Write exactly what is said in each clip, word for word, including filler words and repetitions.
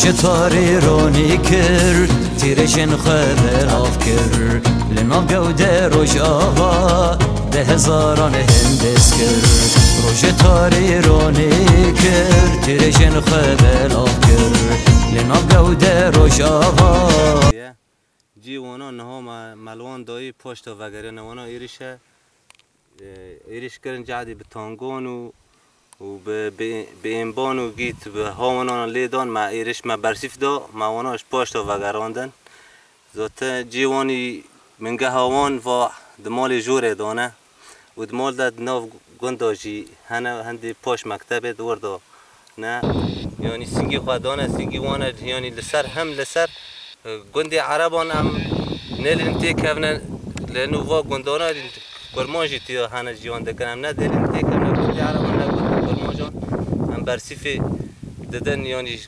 Tarî ronî kir, tîrêjên xwe belav kir. Li nav gewde Rojava bi hezaran hindis kir. Rojê tarî ronî kir, tîrêjên xwe belav kir. Li nav gewde Rojava. Cî wana niha me, me li wan dayî paşta vegeriyane wana êrişe. E, êriş kirin cehedê bi tangan û, û bi, bi, bi êmban û gît bi hawanan lê dan me êriş me bersîf da, me wana ji paşta vegerandin. Zaten cê wanî bingeha wan va di malê jorê dane û di mal de di nav gunda jî hene hindê paş mektebê di wir de ne. Yanî singî xwe dane, singî wan e, yanî li ser hem li ser, e, gundê Ereban em nêlin têkevne, li nû va gundana kurman jî tiya hene ciwan dikin. Em ne dêlin têkevne gundê Ereban ne gundê kurmancan. Em bersîfê didin, yanî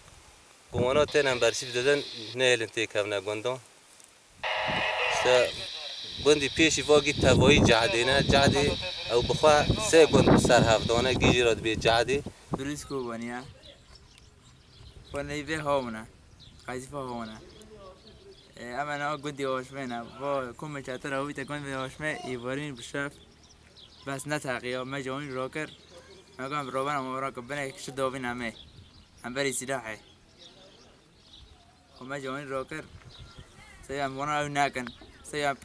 ku wana tên em bersîf didin, nehêlin têkevne gundan. Îşte gundî pêşî vagî tevayî cehedê ne. Cehedê ew bi xwe sê gund bi ser hev dane, gî jî re dibê cehedê. Birîz Kobaniye. Xwe neyvê hawine. Qezîfa hawine. E, em ena gundî Aşmê ne. Va komê çetir hawîte gundê Aşmê, îvarîn bi şef. Bes neteqiya, me ji wan rakir. Me got, em rovena me rakir, binê şi davîn em ê. Em berî sîlahê. Û me ji wan rakir. Sey em wana ew nekin. Sey em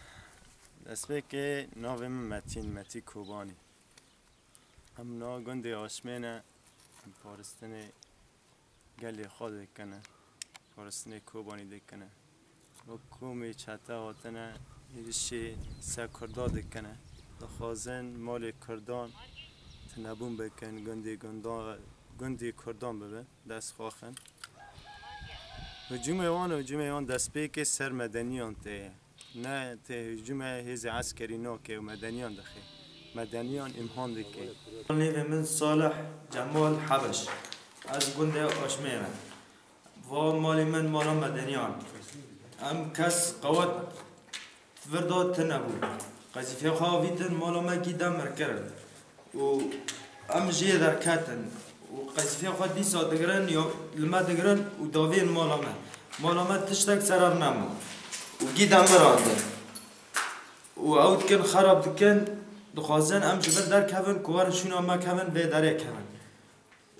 Destpêkê navê min Metîn, Metî Kobanî. Em na gundê Aşmê ne, em paristinê gelê xwe dikine, paristinê Kobanî dikine. Wek komê çete hatine êrişê ser Kurda dikine. Dixwazin malê Kurdan tinebûn bikin, gundê gundan, gundê Kurdan bibin, dest xwe xin. Hicûmê wan, hicûmê wan destpêkê ser medeniyan tê ye. Ne tê hicûme hêzê eskerî nake û medeniyan dixê. Medeniyan îmhan dike. Nêvê min Salih Cemal Hebeş. Ez gundê Aşmê me. Va malê min mala medeniyan. Em kes qewet vir da tune bû. Qezîfê xwe avîtin, mala me gî demir kirin. Û em jê derketin. Û qezîfê xwe dîsa digirin, ya li me digirin û davên mala me. Mala me tiştek ser ev nema. Û gî demirandin. Û ew dikin, xerab dikin, dixwazin em ji vir derkevin, ku werin şûna me kevin, vê derê kevin.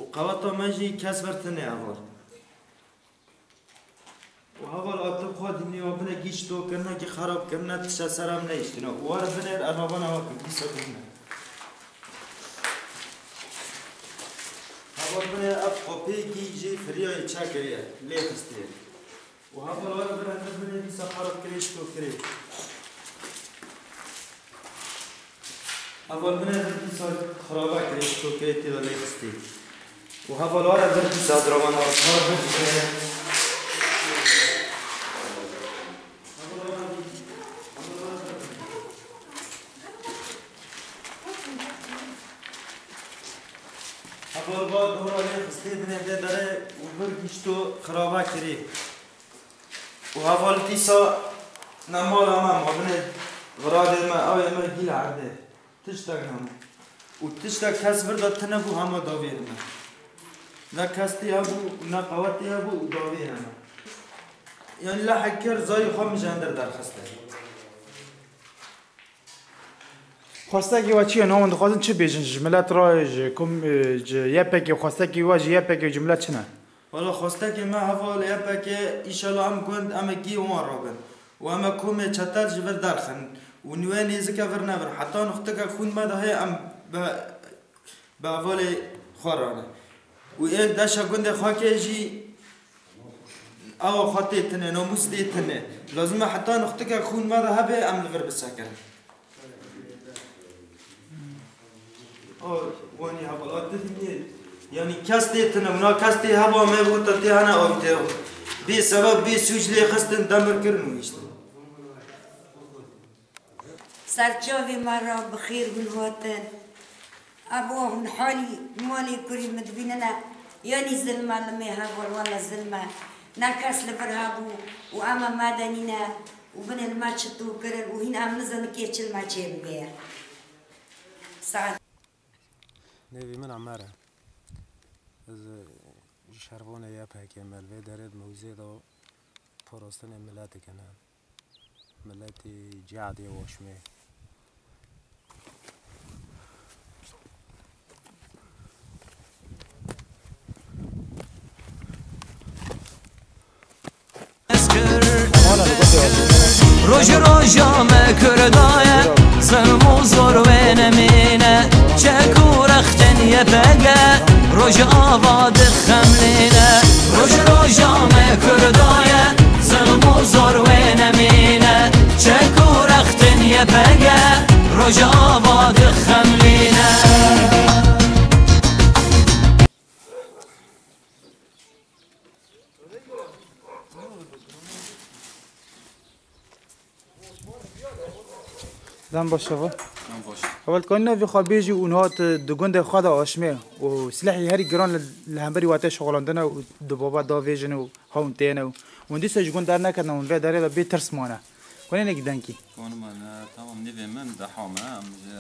Û qeweta me jî kes vir tune heval. Û heval hatin xwe dînê wa bine gî şito kirine, gî xerab kirine, tişte ser em nehiştine. Û were binêr, ev hevala wa kir, dîsa dibine. Heval binêr ev qapê gî jê firiyayê çekiriye, lê xistiye. Û heval were binêr, binêr dîsa xerab kirê, şito kirê. Heval binêr dîsa xiraba kirê, şito kirê tê de lê xistê. Û heval were vir dîsa draman ar, ar vir dîsa. Heval va dora lê xistê binê vê derê û vir gişto xiraba kirê. Û heval dîsa ne mala me, ma binê viradê me, ew ê me gî li erdê. Tiştek nema. Û tiştek kes vir de tune bû hema davên me. Ne kes tê hebû, ne qewet tê hebû û davê hema. Yanî lehek kir, zayê xwe min ji hundir derxiste. Xwestekê we çi ye? Navin dixwazin çi bêjin? Ji milet re, ji kom, e, ji Y P G, xwestekê we ji Y P G û ji milet çi ne? Wala xwestekê me heval Y P G, înşallah em gund, em ê gî wan rabin. Û em ê komê çetel ji vir derxin. Û nû wê nêzike vir nebin. Heta nuxtikek xûn me de heye em bi, bi hevalê xwe rane. Û ê deşa gundê Xakê jî ewa xwe tê tine, namûs tê tine. Lazim e heta nuxtikek xûn me de hebe em li vir bisekirin. O, wanî hevala tu dinê. Yanî kes tê tine, wina kes tê heba me gota tê hene avîte. Bê sebeb, bê sûc lê xistin, demir kirin û hiştin. Serçavê me re bi xêr hûn hatin. Ev hûn halî malê kurî min dibînine, yanî zilm e li me heval, wele zilm e. Ne kes li vir hebû û em e medenî ne û binê li me çito kirin û hîn em nizanin kê çi li me çê bike. Saet. Nêvî min Emer e. Ez, e, Ji şervanê Y P G me li vê derê di mewzê de parastinê milet dikine. Miletê Cehdê Waşmê. Roj roja me Kurda ye, zilm û zor wê nemîne. Çek û rextên Y P G, roj ava dixemlîne. Roj roja me Kurda ye, zilm û zor wê nemîne. Çek û rextên Y P G, roj ava dixemlîne. Dem baş e. Dem baş. Ewel kanî navê xwe bêjî û niha tu di gundê xwe de aşmê û silehê herî giran li, li hemberî we tê şixulandine û di baba davêjin û hewn têne û hûn dîsa ji gund derneketine, hûn vê derê de bê tirs mane. Kanî nekî denkî. Kanî mane, tamam, nîvê min Deha me, em ji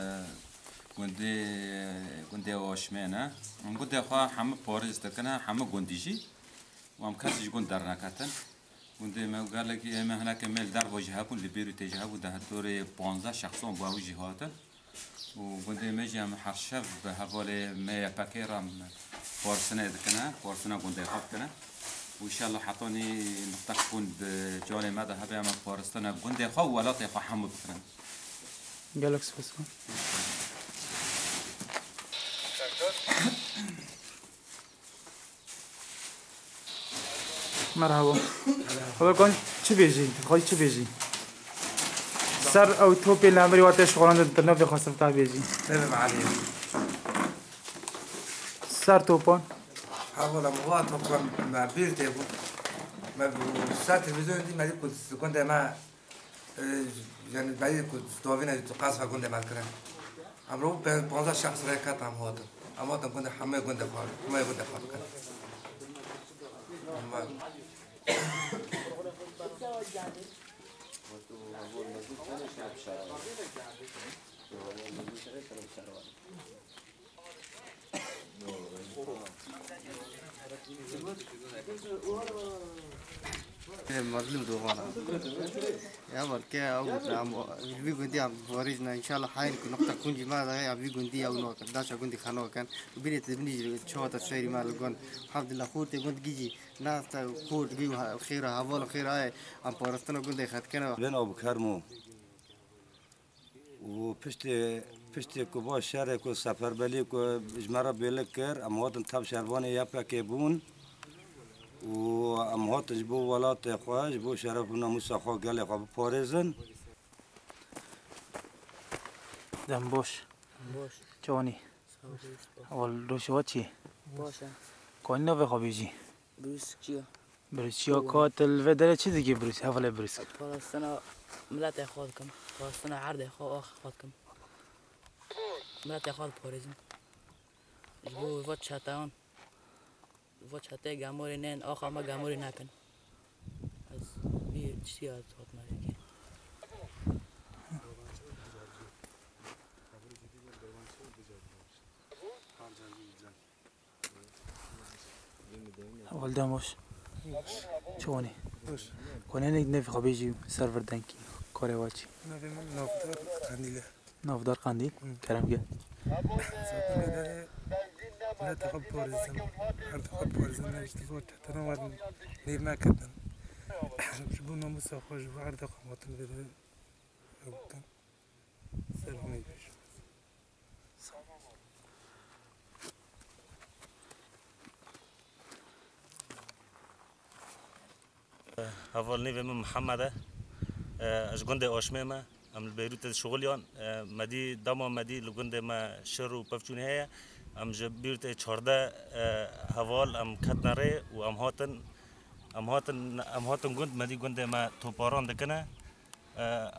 gundê, gundê Aşmê ne. Em gundê xwe hemû parêz dikine, hemû gundî jî. Û em kes ji gund derneketin. Gundê me û gelekî ê me hinekê me li derve jî hebûn, li Bêrûtê jî hebûn, de dorê panzdeh şexsan bû ew jî hatin. Û gundê me jî em her şev bi hevalê me Y P G re em parsine dikine, parsina gundê xwe dikine. Û înşallah hetanî miqtek bûn bi canê me de hebe em parstina gundê xwe û welatê xwe hemû bikirin. Gelek spas. Merhaba. Xwedê kan çi bêjî? Xwedê çi bêjî? Ser ew topê li hemberî we tê şixulandin, tu navê xwe ser ta bêjî. Navê me Elî ye. Ser topan. Hevala me, wa topan me bîr tê bû. Me bi ser televîzyonê dî, me dî ku gundê me Ee, yani, belê ku dovîne tu qasfa gundê me kirin. Em ro pe-, panzdeh şexs rê ket em hatin. Em hatin gundê hemê gundê xwe, hemê gundê xwe bikin. Em Mezlûm Dogan. Ya belke ew gotin, em, li vî gundî em parêzin, înşallah hayên ku nuqta kuncî me de ya vî gundî ew nakin, daşa gundî xwe nakin. Bîrê te binî jî çawa te serî me li gund. Hemdillah xortê gund gî jî nas te xort gî xêra heval û xêra ye, em parastina gundê xwe dikine. Bên Abu Kermo. Û piştê, piştê ku va şerê ku seferberî ku ji me re bêlik kir, em hatin tev şervanê Y P G bûn û em hatin ji bo welatê xwe, ji bo şeref û namûsa xwe, gelê xwe biparêzin. Dem baş. Baş. Çawanî? Sağ ol. Heval, roj we çi? Baş e. Kanî navê xwe bêjî? Brûskçiya. Brûskçiya ka, tu li vê derê çi dikî Brûs-, hevalê Brûsk? Parastina miletê xwe dikim. Parastina erdê xwe, axê xwe dikim. Miletê xwe diparêzim. Ji bo va çeteyan, va çeteyê gemorê nên, axa me gemorê nekin. Ez vî tiştî ez hatime yekê. Heval, dem baş. Çawanî? Baş. Konê nek navê xwe bêjî, ser vir denkî, karê we çi? Navê min Navdar Qandîl e. Navdar Qandîl, Hı. Kerem ke. Zaten ederê mileta xwe biparêzin, erdê xwe biparêzin, ne ji bo çetena wan nêv neketin. Ji bo namûsa xwe, ji bo erdê xwe hatin vê derê bikin. Ser hûnê bêjim. Heval, nîvê min Mihemed e. Ez ji gundê Aşmê me. Em li Beyrûtê dişixuliyan. Me dî dema me dî li gundê me şer û pevçûnê heye. Em ji Beyrûtê çardeh heval em ketine rê û em hatin, em hatin, em hatin gund, me dî gundê me toparan dikine.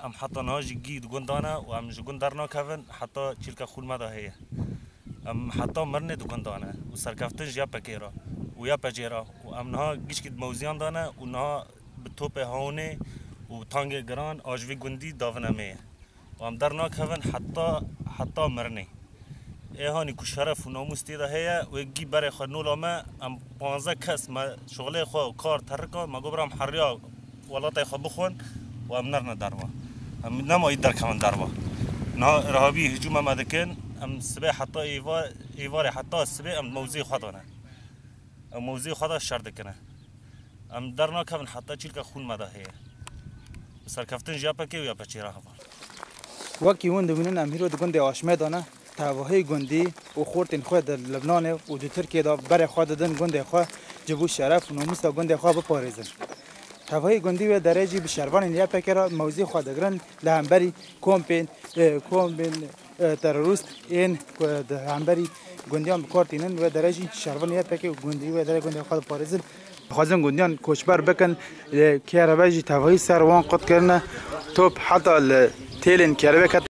Em heta niha jî gî di gund de ne û em ji gund dernakevin heta çîrka xûn me de heye. Em heta mirinê di gund de ne û serkeftin ji Y P G re û Y P G re û em niha gişkî di mewziyan de ne û niha bi topê hawinê û bi tangê giran a ji vî gundî davine me ye. Û em dernakevin heta, heta mirinê. Ê hanî ku şeref û namûs tê de heye, wê gî berê xwe nola me, em panzdeh kes me şixulê xwe û kar terika, me got bira em heriya welatê xwe bixwin û em nerine derva. Em nema î derkevin derva. Niha irhabî hicûma me dikin, em sibê heta êva-, êvarê heta sibê em mewzê xwe dane. Em mewzê xwe de şer dikine. Em dernakevin heta çîlka xûn me de heye. Bi serkeftin ji Y P G û Y P G re heval. Wekî hûn dibînin em hîro di gundê Aşmê de ne. Tevahî gundî û xortên xwe di Libnanê û di Tirkiyê de berê xwe didin gundê xwe ji bo şeref û namûsa gundê xwe biparêzin. Tevahî gundî wê derê jî bi şervanên Y P G re mewzê xwe digirin li hemberî kompên, e, kompên, e, terorîst ên ku di hemberî gundiyan bi kar tînin, wê derê jî şervanên Y P G û gundî wê derê gundê xwe diparêzin. Dixwazin gundiyan koçber bikin, lê kerebe jî tevahî ser wan qut kirine. Top heta li têlên kerebe ket.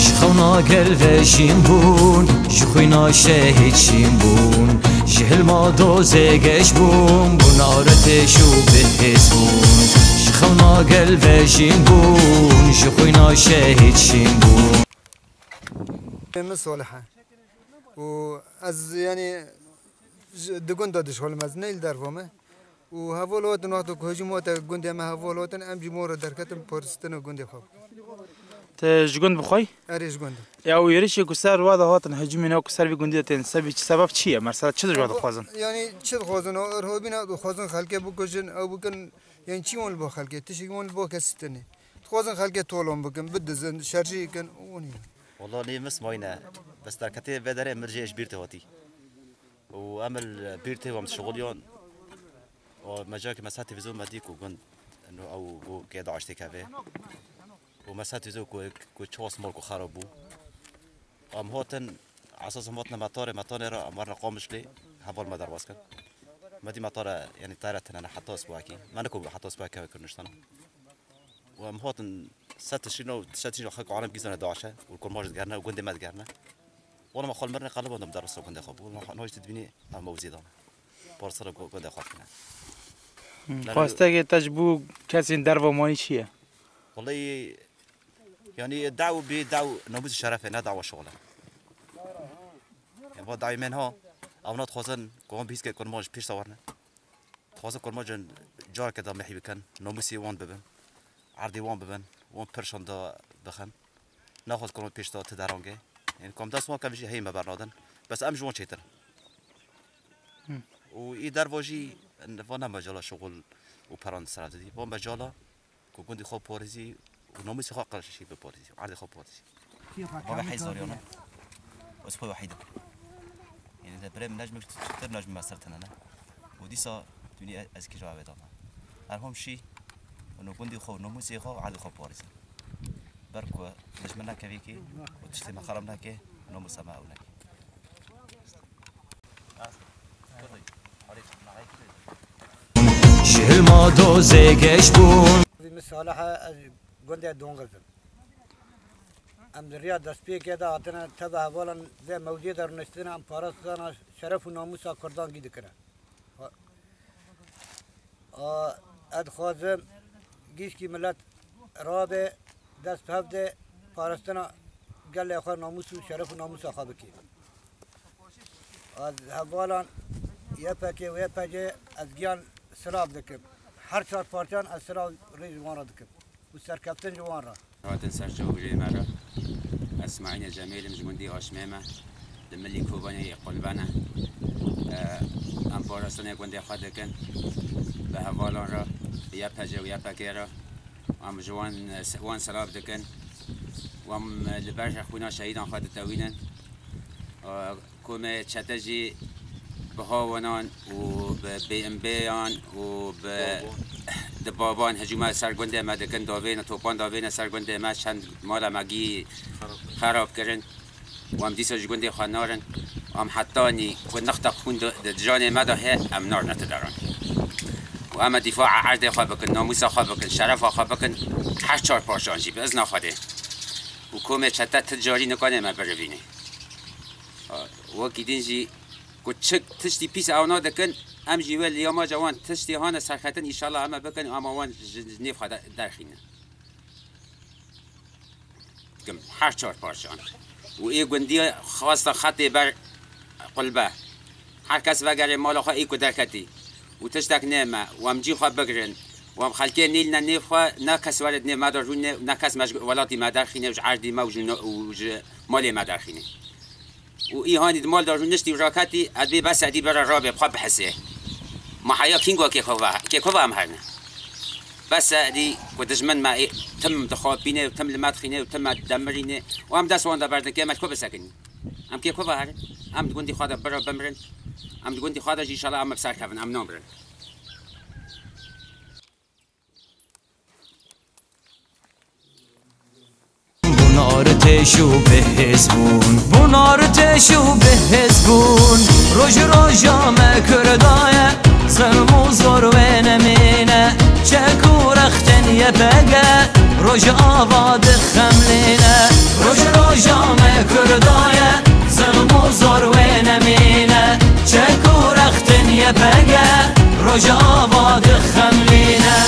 Ji xewna gel vejîn bûn, ji xwîna şehîd şîn bûn, ji hilma dozê geş bûn, bûn artêş û bihêz bûn. Ji xewna gel vejîn bûn, ji xwîna şehîd şîn bûn. Min Salih e. Û ez, yanî, ji, di gund de dişxulim, ez ne li derva me. Û heval hatin, wexta ku hicûm hate gundê me, heval hatin, em ji mor re derketin, parastina gundê xwe. Te ji gund bixwey? Erê, ji gund. Ya û êrişê ku ser we de hatin, hicûmên ku ser vî gundî de tên, sebî, sebeb çi ye? Mesela çi ji we dixwazin? Yanî çi dixwazin? O irhabî ne, dixwazin xelkê bikujin, ew bikin, yanî çi wan li ba xelkê? Tişik wan li ba kesî tune. Dixwazin xelkê tolon bikin, bidizin, şerjî bikin, û nîne. Wala nê mis mayne. Bes derketê vê derê mir jê ji bîr tê hatî. Û em li bîr tê wam şixuliyan. Û me careke me ser televîzyon me dî ku gund, no ew bû kê DAIŞ tê kevê. Û me ser televîzyon ku, ku çawa mal ku xera bû. Em hatin, esas em hatin metarê, metanê re em warne Qamişlê, heval me derbas kir. Me dî metare, yanî tayre tine ne heta spakî. Me ne ku heta spakî keve Kurdistan. Û em hatin ser tişrîna û ser tişrîna xelk alem gîzane DAIŞ e û kurmaş digerine û gundê me digerine. Wala me xwe li mir ne qelib andam dersa gundê xwe bû. Wala me xwe nahişte dibînî em mewzî dane. Parsera gu-, gundê xwe dikine. Hmm, xwestekê te ji bo kesên derva mayî çi ye? Wallahî, yanî daw bê daw namûs şeref e, ne dawa şixul e. Em va dayê me niha, ew nadixwazin ku wan bihîs ke kurmaş pêş de werne. Dixwazin kurmancên careke de mehî bikin, namûsê wan bibin, erdê wan bibin, wan pirşan de bixin. Naxwaz kurmanc pêş de ti derangê. Yanî ku em dest wan kem jî heyî me bernadin. Bes em ji wan çêtir in. Hı. Û î derva jî va ne mecala şixul û peran sera didî. Va mecala ku gundî xwe parêzî û namûsê xwe qirşî biparêzî û erdê xwe biparêzî. Bavê heyî zariyana. Ez xwe wehîd im. Yanî de birê min nejmî çitir nejmî me ser tine ne. Û dîsa dûnî ez kîja avê dana. Her hom şî û no gundî xwe û namûsê xwe û erdê xwe biparêzin. Ber ku dijmin nekevî kî û tiştê me xerab neke, namûsa me ew neke. Ji hilma dozê geş bûn. Min Salih e, ez gundê Dongriz im. Em li riya destpêkê de hatine teva hevalan vê mewzê de rûniştine, em parastina şeref û namûsa Kurdan gî dikine. A, ez dixwazim gişkî milet rabe dest bi hev de parastina gelê xwe, namûs û şeref û namûsa xwe bike. Ez hevalan Y P G û Y P G ez giyan silav dikim. Her çar partiyan ez silav rê ji wan re dikim û serkeftin ji wan re. Hatin ser çavûrê me re. Ez Smaîlê Cemêl im, ji gundî Aşmê me. Di milî Kobanê Qulbe ne. E, em parastinê gundê xwe dikin. Bi hevalan re, Y P G û Y P G re. Em ji wan, wan silav dikin. Wan li ber xwîna şehîdan xwe ditewînin. Komê çete jî bi hawanan û bi B M B yan û bi, di baban hicûma ser gundê me dikin, davêne, topan davêne ser gundê me, çend mala me gî xerab kirin. Û em dîsa ji gundê xwe narin. Û em hetanî ku nixta xûn di, di canê me de heye, em narine ti deran. Û em ê dîfa'a erdê xwe bikin, namûsa xwe bikin, şerefa xwe bikin, her çar parçan jî, bi izna Xwedê. Û komê çete ti carî nikanê me birivînê. Wekî din jî ku çi tiştî pîs ewna dikin, em jî wê liyamaca wan tiştî hane serxetin, înşallah em ê bikin, ama wan ji, ji nêv xwe de, derxînin. Kim, her çar parçan. Û ê gundî xwesta xetê ber qulbe. Her kes vegere mala xwe ê ku derketî. Û tiştek nême, û em cî xwe bigirin. Û em xelkê nîline nêv xwe, ne kes were di nêv me de rûne, ne kes me ji welatî me derxîne û ji erdî me û ji no-, û ji malê me derxîne. Û î hanî di mal de rûniştî û raketî, ez bê bes edî bere rabê, xwe bihisê. Ma heya kîngo kê xwe va, kê xwe va em herne. Bes edî ku dijmin me ê, tim dixapîne û tim li me dixîne û tim me demirîne û em dest wan de berdin, kê me ji ku bisekinî? Em kê xwe va herin? Em di gundî xwe de bira bimirin. Em di gundî xwe de jî înşallah em bi ser kevin, em namirin. Bûn artêş û bihêz bûn. Bûn artêş û bihêz bûn. Roj roja me Kurda ye, zilm û zor wê nemîne. Çek û rextên Y P G, roj ava dixemlîne. Roj roja me Kurda ye, zilm û zor wê nemîne. Çek û rextên Y P G, roj ava dixemlîne.